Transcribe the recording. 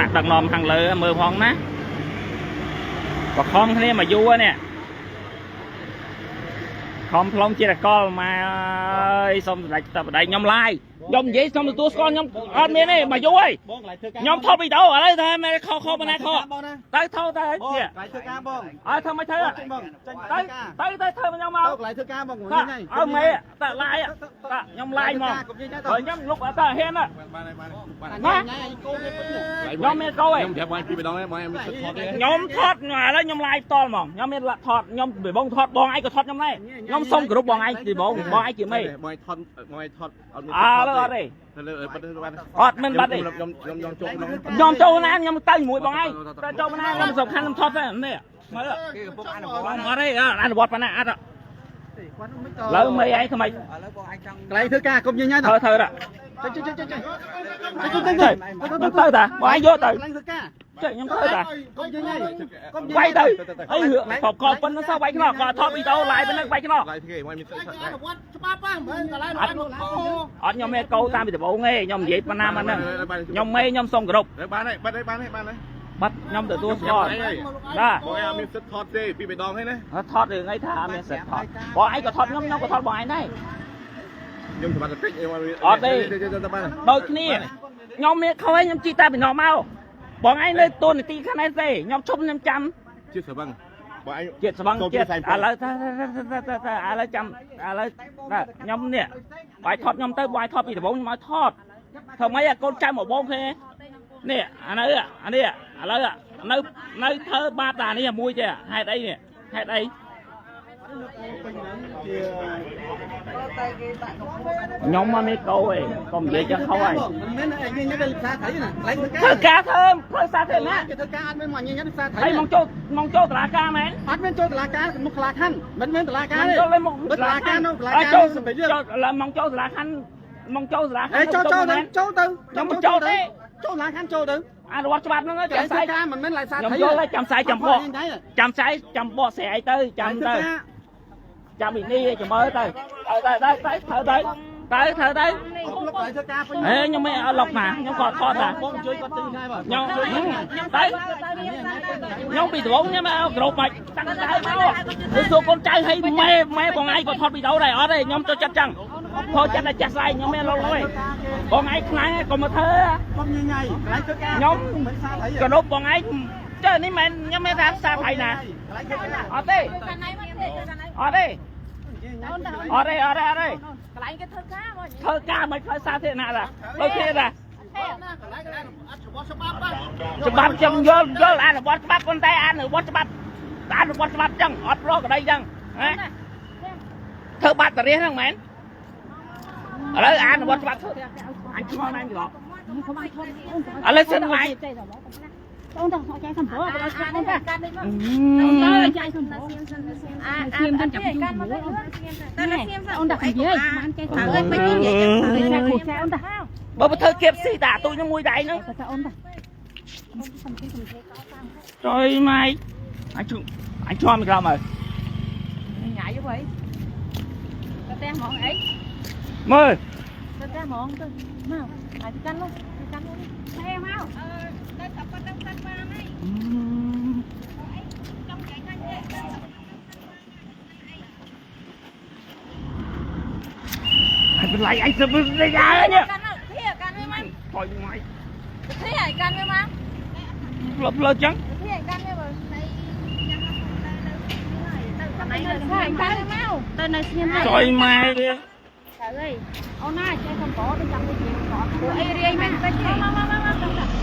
ថ្នាក់ដឹកនាំខាងលើមើលផងណាបខំគ្នាមកយូរនេះខំផ្លុំជាតកលមកអើយសូមសម្ដេចតបដៃខ្ញុំឡាយខ្ញុំនិយាយសូមទទួលស្គាល់ខ្ញុំអត់មានទេមកយូរហើយ បងកន្លែងធ្វើការ ខ្ញុំថតវីដេអូឥឡូវថាមែនខខបណ្ណាខ បងណា ទៅថតទៅ បង នេះ កន្លែងធ្វើការបង អើធ្វើមិនធ្វើ ចេញបងចេញ ទៅទៅទៅធ្វើខ្ញុំមក ទៅកន្លែងធ្វើការបង ត ញ៉ៃ អើមេតឡាយតខ្ញុំឡាយមកបើខ្ញុំលុកអត់តហ៊ានណា បានហើយបានបាន ញ៉ៃអញកូនគេពេញ ខ្ញុំមានកោឯង ខ្ញុំប្រាប់បងពីម្ដងហើយបងឯងមានសិទ្ធថតទេ ខ្ញុំថតឥឡូវខ្ញុំឡាយផ្ទាល់ហ្មងខ្ញុំមានថតខ្ញុំពីបងថតបងឯងក៏ថតខ្ញុំដែរខ្ញុំសុំគោរពបងឯងពីបងបងឯងជាមេ បងឯងថតបងឯងថតអត់មាន អើអត់ទេ លើបាត់បាន អត់មិនបាត់ទេ ខ្ញុំខ្ញុំខ្ញុំចូលក្នុង ខ្ញុំចូលណាខ្ញុំទៅជាមួយបងឯងតែចូលណាខ្ញុំសំខាន់ខ្ញុំថតទៅនេះមើល គេកំពុងអនុវ បង ត្ត អត់ទេអនុវត្តប៉ុណ្ណាអត់ គាត់មិនត លើមេឯងថ្មី កន្លែងធ្វើការកុំញ៉ៃញ៉ៃ ធ្វើធ្វើ ចេញចេញចេញចេញ ទៅទៅតាបងឯងយកទៅ កន្លែងធ្វើការ ចេះខ្ញុំធ្វើតា កុំញ៉ៃញ៉ៃកុំញ៉ៃ វាយទៅអីរឿងកកប៉ុណ្ណឹងសោះវាយខ្នោះក៏ថតវីដេអូឡាយប៉ុណ្ណឹងវាយខ្នោះ ឡាយគេបងមានសិទ្ធថតដែរ ច្បាប់ហ្នឹងមិនកន្លែង អត់អត់ខ្ញុំមានកោតាមពីដំបូងទេខ្ញុំនិយាយប៉ុណ្ណាមកហ្នឹងខ្ញុំមេខ្ញុំសុំគោរព បានហើយបាត់ហើយបានហើយបានហើយ បាត់ខ្ញុំទទួលស្គាល់បាទ បងឯងអត់មានសិទ្ធថតទេពីម្ដងហើយណា ថតរឿងអីថាអត់មានសិទ្ធថតបងឯងក៏ថតខ្ញុំខ្ញុំក៏ថតបងឯងដែរ ខ្ញុំសម្បត្តិតិច អត់ទេ បាន ដូចគ្នាខ្ញុំមានខុសឯងខ្ញុំជីតាពីនោះមកបងឯងនៅតួនាទីខាងនេះទេខ្ញុំឈប់ខ្ញុំចាំ ជាស្វឹងបងឯង ជាតិស្បង់ជាតិឥឡូវថាថាឥឡូវចាំឥឡូវខ្ញុំនេះបាយថតខ្ញុំទៅបាយថតពីដំបូងខ្ញុំឲ្យថតធ្វើម៉េចឲ្យកូនចៅមកបងគ្នានេះអានៅអានេះឥឡូវនៅនៅធ្វើបាបតានេះមួយទេហេតុអីនេះហេតុអីខ្ញុំមកមានកោឯងកុំនិយាយចឹងខុសហើយ មិនមែនញ៉ៃញ៉ៃទៅផ្សារត្រីណាកន្លែងធ្វើការ ធ្វើការធ្វើផ្លូវសាធារណៈ គេធ្វើការអត់មានមកញ៉ៃញ៉ៃផ្សារត្រី ហើយមកចូលមកចូលតុលាការមែន អត់មានចូលតុលាការមុខខ្លាខណ្ឌមិនមែនតុលាការទេ ចូលលេមក តុលាការនៅតុលាការ ចូល សម្រាប់យើង ចូលមកចូលសាលាខណ្ឌមកចូលសាលាខណ្ឌ អេចូលចូលទៅចូលទៅ ខ្ញុំមិនចូលទេ ចូលឡានខាងចូលទៅ អនុវត្តច្បាប់ហ្នឹង កន្លែ ចាំស្អែក ងធ្វើការមិនមែនឡាយសា ខ្ញុំយល់ហើយចាំស្អែកចាំបកចាំស្អែកចាំបកស្រាយទៅចាំទៅចាំពីនេះចាំមើលទៅទៅទៅទៅទៅទៅទៅទៅទៅ លុកកន្លែងធ្វើការពេញ ហេខ្ញុំមិនអត់លុកណាខ្ញុំក៏ថតដែរ បងជួយគាត់ទិញដែរបង ខ្ញុំទៅខ្ញុំពីដំបូងខ្ញុំមកក្រុមមកតាំងតែមកទៅសួរកូនចៅឲ្យម៉ែម៉ែបងឯងក៏ថតវីដេអូដែរអត់ទេខ្ញុំចូលចិត្តចឹងថតចិត្តតែចាស់ស្អែកខ្ញុំមិនលុកទេបងឯងខ្លាំងកុំមកធ្វើ កុំញញ៉ៃកន្លែងធ្វើការ ខ្ញុំ មិនសាត្រី កនុបបងឯងចើនេះមិនខ្ញុំមិនថាផ្សារថៃណា កន្លែងធ្វើការ អត់ទេអត់ទេអត់ទេអត់ទេអត់ទេ កន្លែងគេធ្វើការមក ធ្វើការមិនផ្លូវសាធារណៈតាដូចគ្នាតាច្បាប់ចឹងយល់យល់អនុវត្តច្បាប់ប៉ុន្តែអនុវត្តច្បាប់អនុវត្តច្បាប់ចឹងអត់ប្រក្តីចឹងហ៎ធ្វើបាត់តារាសហ្នឹងមែនឥឡូវអនុវត្តច្បាប់ធ្វើអញឆ្ងល់ណែមកឥឡូវសិនឡាយ អូនតោះចែកសំព្រោះបើដល់អូនតា កាន់នេះមក អូនចែកសំព្រោះ អាអាអាកាន់មកទៅលឿនទៅ អូនតានិយាយបានចែកសំព្រោះ អើយមិននិយាយចឹង ចែកគ្រូចែកអូនតា បើបើធ្វើគៀបស៊ីតាទូចហ្នឹងមួយដៃហ្នឹង តាអូនតា ចុយម៉ៃអញជអញជាប់មកក្រោមហើយ ញ៉ៃទៅទៅផ្ទះហ្មងអី មើល ទៅផ្ទះហ្មងទៅមកអាចកាន់នោះកាន់នោះទេមកអឺទៅតែប៉ុណ្្នឹងសិនបានហើយ អញបន្លៃអញទៅវិញហើយនេះ កាន់នោះធាកាន់វាមក ថយម៉ៃ ធាកាន់វាមក ផ្លឹបផ្លឹបចឹង ធាកាន់វាមកទៅកាន់វាមក ទៅនៅស្ងៀម ចុយម៉ែវា ទៅអីអូនណាចែកសំព្រោះទៅចាំទៅជាសំព្រោះ ពួកអីរាយមែនតិចទេមកមកមកមក